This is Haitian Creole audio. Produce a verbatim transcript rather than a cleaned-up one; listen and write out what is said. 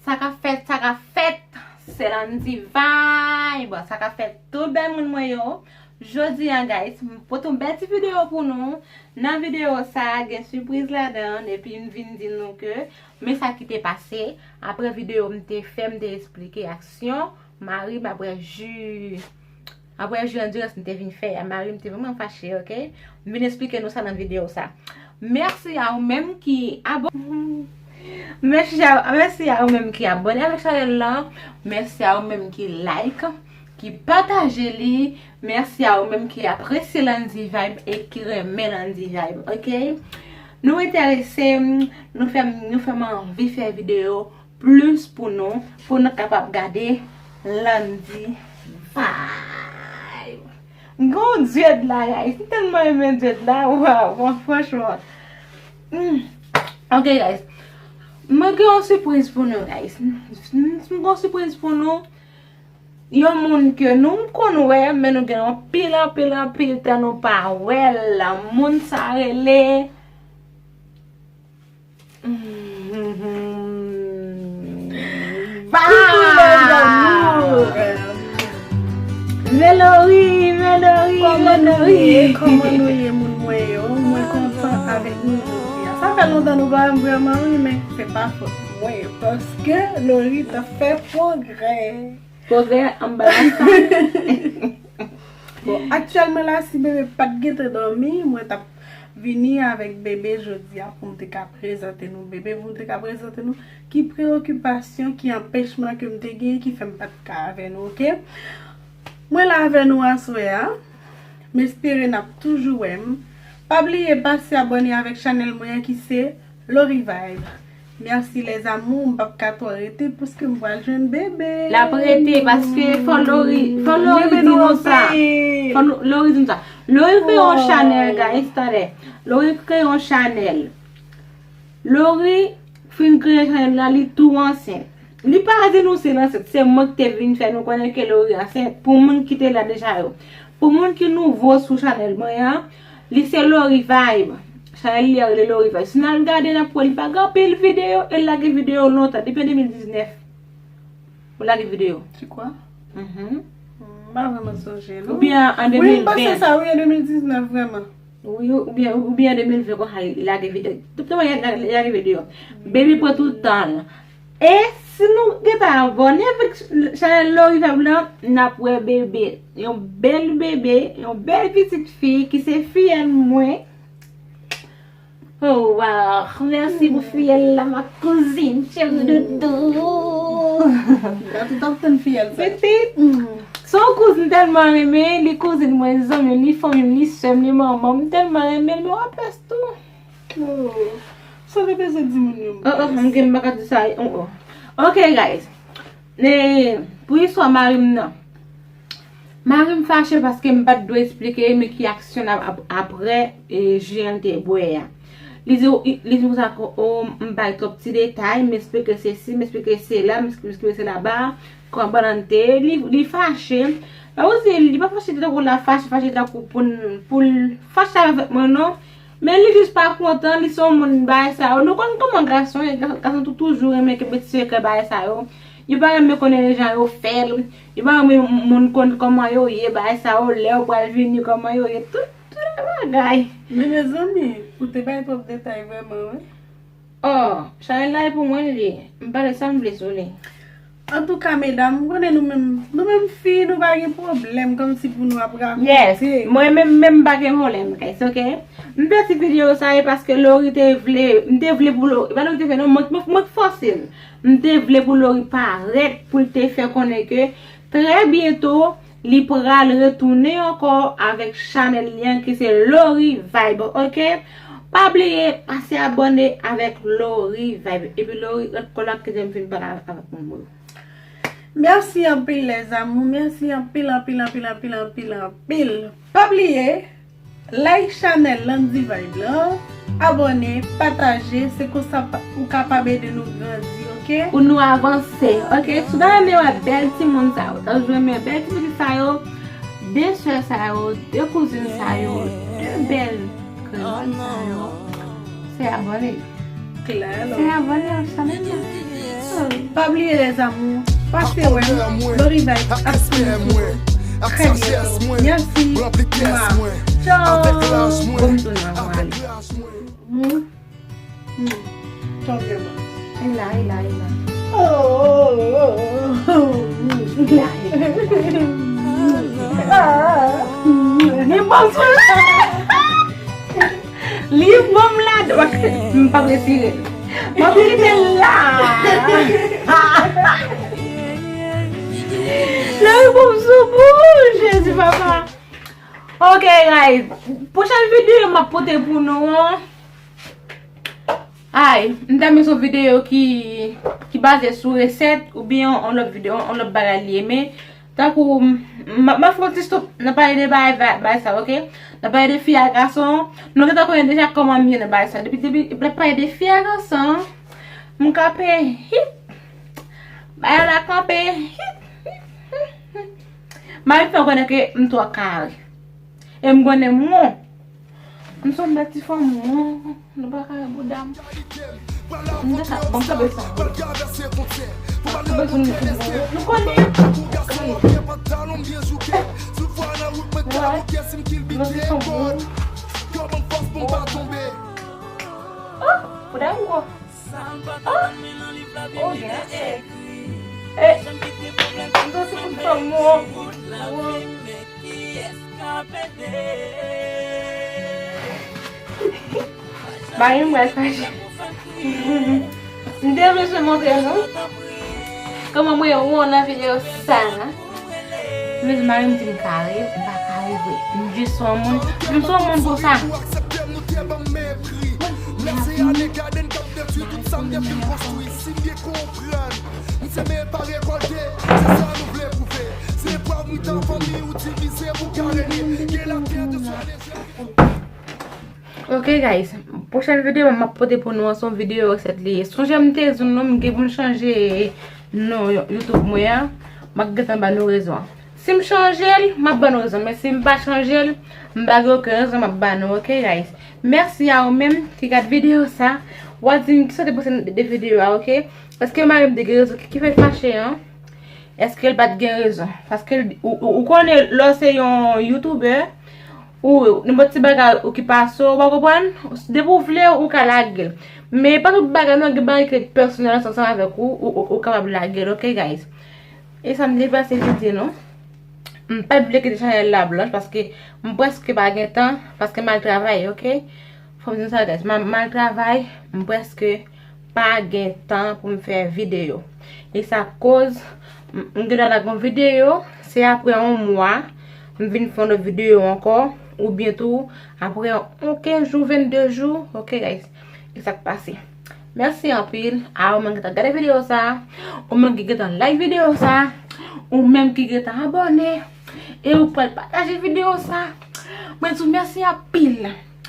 Sa k ap fèt, sa k ap fèt? Se Landy Vibe. Sa k ap fèt, tout bèl moun mwen yo? Jodi a, guys, m pote yon bèl ti videyo pou nou. Nan videyo sa, gen sipriz ladan, epi m vin di nou ke men sa ki te pase. Apre videyo m te fè, m te esplike aksyon mari m apre ji Apre jou andirans m te vin fè a, mari m te vrèman fache, oke? M vin esplike nou sa nan videyo sa. Mèsi a ou menm ki abò-, mèsi a, mèsi a ou menm ki abòne avèk chanèl lan. Mèsi a ou menm ki like, ki pataje li. Mèsi a ou menm ki apresye Landy Vibe e ki renmen Landy Vibe, oke? Nou enterese, nou fè, nou fè m anvi fè videyo plis pou nou, pou nou kapab gade Landy Vibe. M gen yon dread la, guys. M tèlman renmen dread la. Waw, bon, franchman. Hmm. Ok, guys. Mwen gen yon sipriz pou nou, guys. M, m, m gen yon sipriz pou nou. Yon moun ke nou konn wè, men nou gen anpil, anpil, anpil tan nou pa wè l. Moun sa rele Coucou les amours. Melory, Melory, Melory. Kòman nou ye, kòman nou ye, moun mwen yo? Mwen kontan avèk nou jodi a. Sa fè lontan nou pa wè m vrèman, wi, men se pa fòt mwen, paske Lory t ap fè pwogrè. Pwogrè anba lasanm. Bon, aktyèlman la, si bebe pa t gentan dòmi, mwen t ap vini avèk bebe jodi a pou m te ka prezante nou bebe, pou m te ka prezante nou ki preyokipasyon, ki anpechman ke m te genyen ki fè m pa t ka avè nou, oke? Mwen la avè nou aswè a. M espere n ap toujou wè m. Pa bliye pase abòne avèk chanèl mwen an ki se Lory Vibe. Mèsi les amours, m p ap ka twò rete paske m pral jwenn bebe. L ap rete paske fò Lory, fò Lory di nou sa. Fò nou, Lory di nou sa. Lory kreye yon chanèl, guys, tande. Lory kreye yon chanèl. Lory fin kreye chanèl la, li tou ansent. Li pa di nou se l ansent, se mwen ki te vin fè nou konnen ke Lory ansent. Pou moun ki te la deja yo. Pou moun ki nouvo sou chanèl mwen an, li se Lory Vibe. Chanèl li a rele Lory Vibe. Si n al gade, n ap wè li pa gen anpil videyo, e l lage videyo lontan, depi an de mil diznèf. Ou lage videyo. Tu crois? Mhm. M pa vrèman sonje, non. Oubyen an de mil ven. Wi, m panse sa, wi, an de mil diznèf, vrèman. Wi, oubyen, oubyen an de mil ven konsa li lage videyo. Tout tan li lage videyo. Bebe pran tout tan l. E si nou gentan abòne avèk chanèl Lory Vibe lan, n ap wè bebe. Yon bèl bebe, yon bèl pitit fi ki se fiyèl mwen. Oh, wow. Mèsi pou fiyèl la, ma cousine chérie doudou. M ta tout ap tann fiyèl sa. Pitit. Se yon kouzin m tèlman renmen, li kouzin mwen, zanmi m, li fanmi m, li sè m, li manman m, m tèlman renmen l, men w ap pès tou. Oh. Sa te bezwen di moun yo. Oh, oh, m gen m pa ka di sa. Oh, oh. Ok, guys. E, pou istwa mari m nan. Mari m fache paske m pa t dwe esplike men ki aksyon l ap, ap, apre, e, ji an te bwè a. Li di, li di konsa, o, m bay twòp ti detay, m esplike sesi, m esplike sela, m esplike sela ba, kòman bannann te ye, li, li fache. Sa vle di, li pa fache tankou l ap fache, fache tankou pou n, pou l fache avèk mwen, non. Men li jis pa kontan, li se yon moun bagay sa yo. Nou konn kòman gason ye, ga-, gason tou toujou renmen kenbe ti sekrè bagay sa yo. Yo pa renmen konnen jan yo fè l. Yo pa renmen moun konn kòman yo ye, bagay sa yo, lè yo pral vini, kòman yo ye, tout, tout bagay. Men mezanmi, ou te bay twòp detay vrèman, wi. Oh, chanèl la e pou mwen li ye. M pale sa m vle sou li. Antouka, medam, m konnen nou menm, nou menm fi, nou pa gen pwoblèm, kòmsi pou nou ap rakonte. Yes, mwen menm, menm m pa gen pwoblèm, guys, ok? M fè ti videyo sa, e paske Lory te vle, m te vle pou Lory, e pa Lory te vle, non, mwen, mwen, mwen k fòse l. M te vle pou Lory parèt, pou l te fè konnen ke, trè byento, li pral retounen ankò avèk chanèl li an ki se Lory Vibe, ok? Pa bliye pase abòne avèk Lory Vibe. Epi Lory, ret kò la, kite m fin pale avèk moun mwen. Mèsi anpil, les amours. Mèsi anpil, anpil, anpil, anpil, anpil, anpil. Pa bliye, like chanèl Landy Vibe lan, abòne, pataje, se konsa pa, ou kapab ede nou grandi, ok? Pou nou avanse, ok? Si w ta renmen wè bèl timoun sa yo, ta renmen bèl timoun sa yo, de sè sa yo, de kouzin sa yo, de bèl granmoun sa yo, se abòne. Klè, se abòne ak chanèl la. Pa bliye, les amours, pase wè m, Lori Vibes ap tounen sou nou. Trè byento. Mèsi. Mwa. Tchao. Bon, m tounen, ann ale. Hmm. Hmm. Tchao, Vibes. E la, e la, e la. Oh, oh, oh, oh. E la, e la, e la. Ah. Li bon sou la. Li bon m la. M p ap retire l. M ap kite l la. Li bon m sou bouch, Jezi papa. Ok, guys. Pwochèn videyo m ap pote pou nou an. Ay, m ta renmen se yon videyo ki, ki baze sou resèt oubyen yon lòt videyo, yon lòt bagay li ye. Men, tankou, m, m, m ap fè yon ti stop nan pale de bagay, bagay sa, ok? Nan pale de fi ak gason, nou gentan konnen deja kòman m ye nan bagay sa. Depi, depi, lè pale de fi ak gason, m kanpe, hip. Bagay la kanpe, hip, hip, hip, hip. Mari m fè konnen ke m twò kare. E m konnen m won. M se yon bèl ti fanm, m won. Nou pa ka wè bouda m. M te ka, bon, m kanpe sa. M kanpe sou nou, nou konnen. Alright. Nou se fanm, m won. Oh, bouda m gwo. Oh! Oh, yeah. Eh, m santi m fanm, m won. Mari m pral fache. M te bezwen montre nou kòman mwen won nan videyo sa a. Men mari m di m kare, m pa kare vre. M jis se yon moun, m se yon moun pou sa. Ok, guys, pwochèn videyo m ap pote pou nou an se yon videyo resèt li ye. Sonje m te di nou m gen pou m chanje non YouTube mwen an. M ap gentan ba nou rezon an. Si m chanje l, m ap ba nou rezon. Men si m pa chanje l, m pa gen okenn rezon m ap ba nou, ok, guys? Mèsi a ou menm ki gade videyo sa. W a di m kisa w te panse de videyo a, ok? Èske mari m te gen rezon? Ki, ki fè l fache an? Èske l pa t gen rezon? Paske l, ou, ou, ou konnen lè w se yon youtubè, ou, nenpòt ti bagay ou ki pase w, ou pa konprann? Depi w vle, ou ka lage l. Men pa tout bagay non, gen bagay ki ret pèsonèl ansanm avèk ou, ou, ou, ou kapab lage l, ok, guys? E sa m te pase vin di nou. M pa t vle kite chanèl la blanch paske m prèske pa gen tan, paske m al travay, ok? Fò m di nou sa, guys, m al, m al travay, m prèske pa gen tan pou m fè videyo. E sa koz m, m gen dwa lage yon videyo, se apre yon mwa, m vin fè yon lòt videyo ankò, oubyen tou, apre yon kenz jou, vennde jou, ok, guys? E sa k pase. Mèsi anpil a ou menm ki ta gade videyo sa, ou menm ki gentan like videyo sa, ou menm ki gentan abòne, e ou pral pataje videyo sa. Mwen di w mèsi anpil.